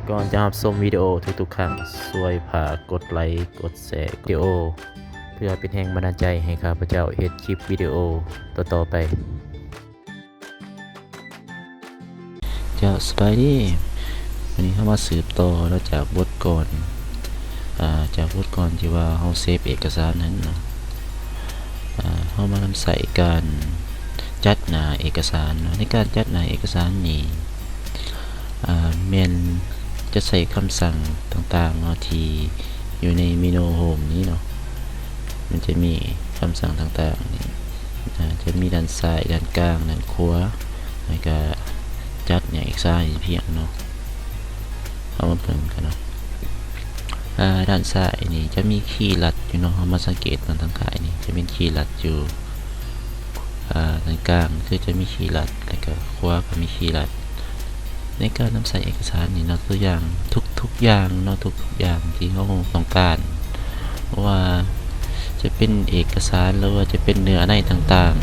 ກ່ອນຈະຮັບຊົມວິດີໂອທຸກໆຄັ້ງ, ຊ່ວຍຝາກກົດໄລ, ກົດແຊ, ວິດີໂອ ເພື່ອເປັນແຮງບັນດານໃຈໃຫ້ຂ້າພະເຈົ້າເຮັດຄລິບວິດີໂອຕໍ່ໆໄປ. ເຈົ້າ, ສະບາຍດີ. ວັນນີ້ເຮົາມາສືບຕໍ່ເນາະ ຈາກບົດກ່ອນ, ອາ, ຈາກບົດກ່ອນທີ່ວ່າເຮົາເຊບເອກະສານຫັ້ນເນາະ. ອາ, ເຮົາມານຳໃຊ້ການຈັດໜ້າເອກະສານເນາະ. ໃນການຈັດໜ້າເອກະສານນີ້ ອາ, ແມ່ນຈະໃຊ້ຄຳສັ່ງຕ່າງໆເນາະ ທີ່ຢູ່ໃນເມນູໂຮມນີ້ເນາະ. ມັນຈະມີຄຳສັ່ງຕ່າງໆນີ້ ອາ, ຈະມີດ້ານຊ້າຍ, ດ້ານກາງ, ດ້ານຂວາ ແລ້ວກະຈັດຫຍັງອີກຊະ ໃຫ້ພຽງເນາະ. ເຮົາມາເບິ່ງກັນເນາະ. ອາ, ດ້ານຊ້າຍນີ້ຈະມີຄີລັດຢູ່ເນາະ, ເຮົາມາສັງເກດເບິ່ງທາງຂາຍນີ້ ຈະມີຄີລັດຢູ່ ອາ, ດ້ານກາງຄືຈະມີຄີລັດ ແລ້ວກະຂວາກໍມີຄີລັດ. ໃນການນຳໃຊ້ເອກະສານນີ້ເນາະ, ຕົວຢ່າງ ທຸກໆຢ່າງເນາະ, ທຸກໆຢ່າງທີ່ເຮົາຕ້ອງການ ບໍ່ວ່າຈະເປັນເອກະສານ ຫຼືວ່າຈະເປັນເນື້ອໃນຕ່າງ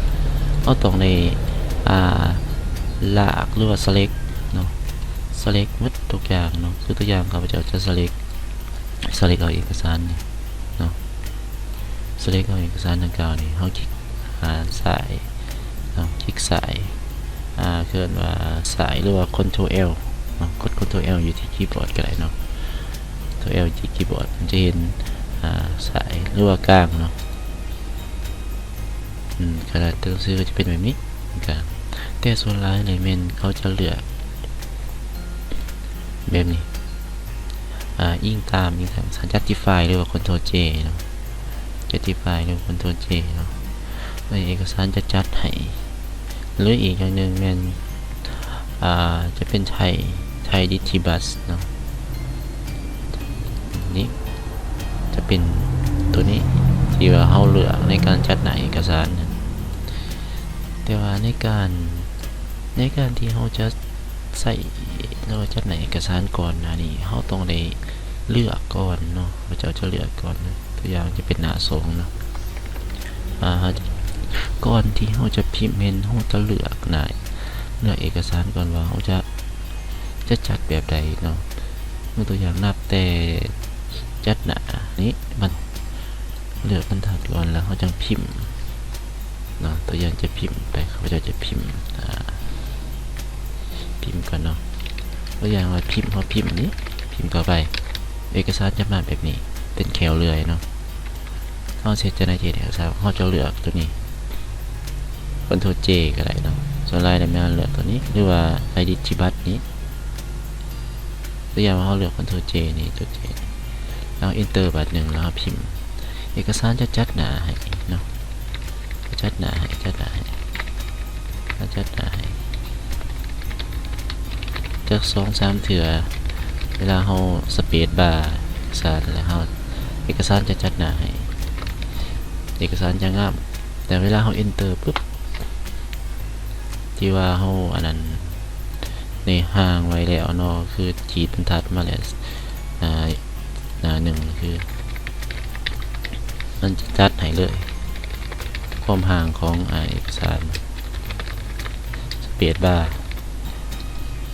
ໆ ເຮົາຕ້ອງໄດ້ ອາ ລາກ ຫຼືວ່າ select ເນາະ, select ໝົດທຸກຢ່າງເນາະ. ຄືຕົວຢ່າງ ຂ້າພະເຈົ້າຈະ select select ເອົາເອກະສານນີ້ເນາະ, select ເອົາເອກະສານດັ່ງກ່າວນີ້ ເຮົາຄລິກ ອາ ຊ້າຍເນາະ, ຄລິກຊ້າຍ ອາ ເອີ້ນວ່າຊ້າຍ ຫຼືວ່າ Ctrl L ເນາະ, ກົດ Ctrl L ຢູ່ທີ່ຄີບອດກໍໄດ້ເນາະ, Ctrl L ທີ່ຄີບອດ ມັນຈະເຫັນ ອາ ຊ້າຍ ຫຼືວ່າກາງເນາະ. ອືມ ຂະໜາດຕົວໜັງສືກໍຈະເປັນແບບນີ້ ກາງ, ແຕ່ສ່ວນຫຼາຍແລ້ວແມ່ນເຂົາຈະເລືອກ ແບບນີ້ ອາ ອີງຕາມ ອີງຕາມ Justify ຫຼືວ່າ Ctrl J ເນາະ, Justify ຫຼືວ່າ Ctrl J ເນາະ, ໃນເອກະສານຈະຈັດໃຫ້. ຫຼືອີກຢ່າງໜຶ່ງແມ່ນ ອາ ຈະເປັນ Thai Thai Digibus ເນາະ, ນີ້ຈະເປັນຕົວນີ້ທີ່ວ່າເຮົາເລືອກໃນການຈັດໜ້າເອກະສານ. ແຕ່ວ່າໃນການ ໃນການທີ່ເຮົາຈະໃຊ້ ຫຼືວ່າຈັດໜ້າເອກະສານກ່ອນໜ້ານີ້ ເຮົາຕ້ອງໄດ້ເລືອກກ່ອນເນາະ, ເຂົາເຈົ້າຈະເລືອກກ່ອນ. ຕົວຢ່າງຈະເປັນໜ້າສອງເນາະ, ອາ ກ່ອນທີ່ເຮົາຈະພິມແມ່ນເຮົາຈະເລືອກໜ້າ ເລືອກເອກະສານກ່ອນວ່າເຮົາຈະ ຈະຈັດແບບໃດເນາະ. ຍົກຕົວຢ່າງນັບແຕ່ຈັດໜ້ານີ້ ມັນເລືອກບັນທັດກ່ອນ ແລ້ວເຮົາຈັ່ງພິມເນາະ. ຕົວຢ່າງຈະພິມໄປ ຂ້າພະເຈົ້າຈະພິມ ອາ ພິມກ່ອນເນາະ. ຕົວຢ່າງວ່າພິມ ເຮົາພິມນີ້ ພິມເຂົ້າໄປ ເອກະສານຈະມາແບບນີ້ ເປັນແຖວເລື່ອຍເນາະ. ເຮົາຊິເຮັດຈັ່ງໃດ? ເຮົາຈະເລືອກຕົວນີ້ Ctrl J ກໍໄດ້ເນາະ, ສ່ວນຫຼາຍແລ້ວແມ່ນເລືອກຕົວນີ້ ຫຼືວ່າ Thai Digibus ນີ້. ຕົວຢ່າງວ່າເຮົາເລືອກ Ctrl J ນີ້ ຕົວ J ເຮົາ Enter ບາດໜຶ່ງ ແລ້ວເຮົາພິມ ເອກະສານຈະຈັດໜ້າໃຫ້ເນາະ, ຈະຈັດໜ້າໃຫ້ ຈັດໜ້າໃຫ້ ຈະຈັດໜ້າໃຫ້ ຈັກສອງສາມເທື່ອ. ເວລາເຮົາ Space Bar ເອກະສານ ແລ້ວເຮົາ ເອກະສານຈະຈັດໜ້າໃຫ້ ເອກະສານຈະງາມ. ແຕ່ເວລາເຮົາ Enter ປຶບ ທີ່ວ່າເຮົາອັນນັ້ນ ໄດ້ຮ່າງໄວ້ແລ້ວເນາະ, ຄືຂີດບັນທັດມາແລ້ວ ໜ້າ ໜ້າໜຶ່ງ ຄືມັນຈະຈັດໃຫ້ເລີຍ ຄວາມຫ່າງຂອງ ອາ ເອກະສານ Space Bar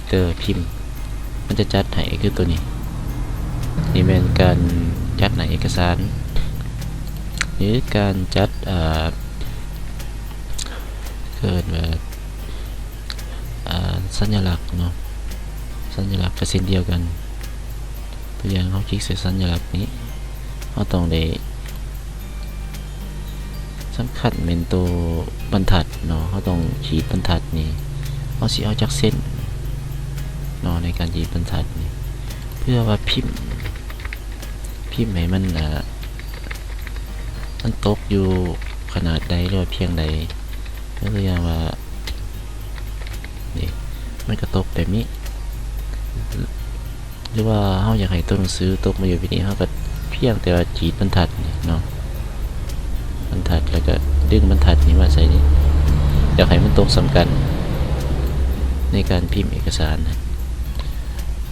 ເຕີພິມ ມັນຈະຈັດໃຫ້ ຄືຕົວນີ້. ນີ້ແມ່ນການຈັດໜ້າເອກະສານ ຫຼືການຈັດ ອາ ເອີ້ນວ່າ ອາ ສັນຍະລັກເນາະ, ສັນຍະລັກກໍເຊັ່ນດຽວກັນ. ຕົວຢ່າງ ເຮົາຄລິກໃສ່ສັນຍະລັກນີ້ ເຮົາຕ້ອງໄດ້ ສຳຄັນແມ່ນໂຕບັນທັດເນາະ, ເຮົາຕ້ອງຂີດບັນທັດນີ້ ເຮົາຊິເອົາຈັກເສັ້ນເນາະ ໃນການຂີດບັນທັດນີ້ ເພື່ອວ່າພິມ ພິມໃຫ້ມັນ ອາ ມັນຕົກຢູ່ຂະໜາດໃດ ຫຼືວ່າພຽງໃດ. ຍົກຕົວຢ່າງວ່າ ນີ້ ມັນກໍຕົກແບບນີ້ ຫຼືວ່າເຮົາຢາກໃຫ້ຕົວໜັງສືຕົກມາຢູ່ແບບນີ້ ເຮົາກໍພຽງແຕ່ວ່າຂີດບັນທັດນີ້ເນາະ, ບັນທັດ ແລ້ວກໍດຶງບັນທັດນີ້ມາໃສ່ນີ້ ຢາກໃຫ້ມັນຕົກສ່ຳກັນ ໃນການພິມເອກະສານ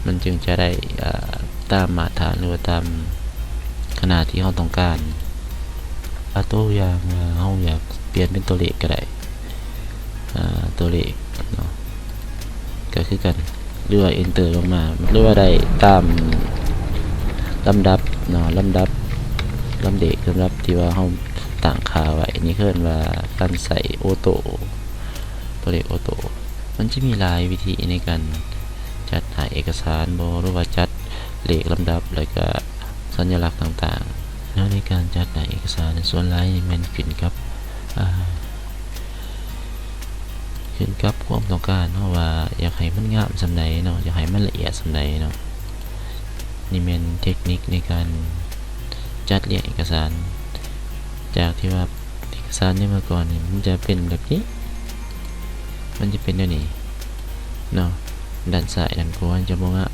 ມັນຈຶ່ງຈະໄດ້ ອາ ຕາມມາດຕະຖານ ຫຼືວ່າຕາມຂະໜາດທີ່ເຮົາຕ້ອງການ. ອາ ຕົວຢ່າງວ່າເຮົາຢາກປ່ຽນເປັນຕົວເລກກໍໄດ້ ອາ ຕົວເລກເນາະ ກໍຄືກັນ ຫຼືວ່າ Enter ລົງມາ ຫຼືວ່າໄດ້ຕາມລຳດັບເນາະ ລຳດັບ ລຳເດັກ ລຳດັບທີ່ວ່າເຮົາຕັ້ງຄ່າໄວ້. ນີ້ເອີ້ນວ່າການໃຊ້ໂອໂຕ້ ຕົວເລກໂອໂຕ້. ມັນຈະມີຫຼາຍວິທີໃນການຈັດໜ້າເອກະສານບໍ ຫຼືວ່າຈັດເລກລຳດັບ ແລ້ວກະສັນຍະລັກຕ່າງໆ. ແລ້ວໃນການຈັດໜ້າເອກະສານ ສ່ວນຫຼາຍແມ່ນຂຶ້ນກັບ ອາ ຂຶ້ນກັບຄວາມຕ້ອງການເຮົາວ່າຢາກໃຫ້ມັນງາມສ່ຳໃດເນາະ ຢາກໃຫ້ມັນລະອຽດສ່ຳໃດເນາະ. ນີ້ແມ່ນເທັກນິກໃນການຈັດລຽງເອກະສານ ຈາກທີ່ວ່າເອກະສານໃນເມື່ອກ່ອນນີ້ ມັນຈະເປັນແບບນີ້ ມັນຈະເປັນແນວນີ້ເນາະ ດ້ານຊ້າຍດ້ານຂວາຈະບໍ່ງາມ.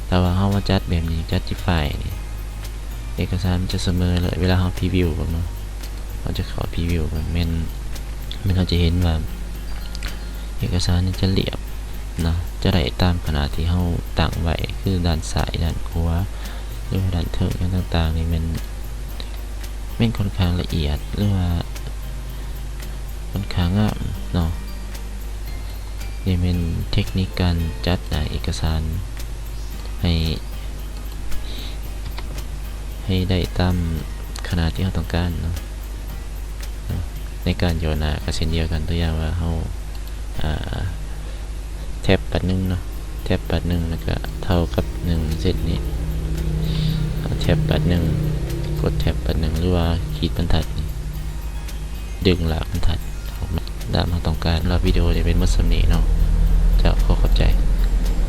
ແຕ່ວ່າເຮົາມາຈັດແບບນີ້ ຈັດທີ່ປ້າຍນີ້ ເອກະສານມັນຈະສະເໝີເລີຍ. ເວລາເຮົາ preview ເບິ່ງເນາະ ເຮົາຈະເຂົ້າ preview ເບິ່ງ ແມ່ນ ແມ່ນເຮົາຈະເຫັນວ່າເອກະສານນີ້ຈະລຽບເນາະ ຈະໄດ້ຕາມຂະໜາດທີ່ເຮົາຕັ້ງໄວ້ ຄືດ້ານຊ້າຍ ດ້ານຂວາ ຫຼືວ່າດ້ານເທິງ ຫຍັງຕ່າງໆນີ້ ແມ່ນ ແມ່ນຂ້ອນຂ້າງລະອຽດ ຫຼືວ່າຂ້ອນຂ້າງງາມເນາະ. ນີ້ແມ່ນເທັກນິກການຈັດໜ້າເອກະສານໃຫ້ ໃຫ້ໄດ້ຕາມຂະໜາດທີ່ເຮົາຕ້ອງການເນາະ. ໃນການຫຍໍ້ໜ້າກໍເຊັ່ນດຽວກັນ ຕົວຢ່າງວ່າເຮົາ ອາ ແທັບບາດໜຶ່ງເນາະ ແທັບບາດໜຶ່ງ ແລ້ວກໍເທົ່າກັບໜຶ່ງເຊັນນີ້ ແທັບບາດໜຶ່ງ ກົດແທັບບາດໜຶ່ງ ຫຼືວ່າຂີດບັນທັດນີ້ ດຶງລາກບັນທັດອອກມາຕາມເຮົາຕ້ອງການ. ແລ້ວວິດີໂອນີ້ເປັນໝົດສ່ຳນີ້ເນາະ. ເຈົ້າ ຂໍຂອບໃຈ.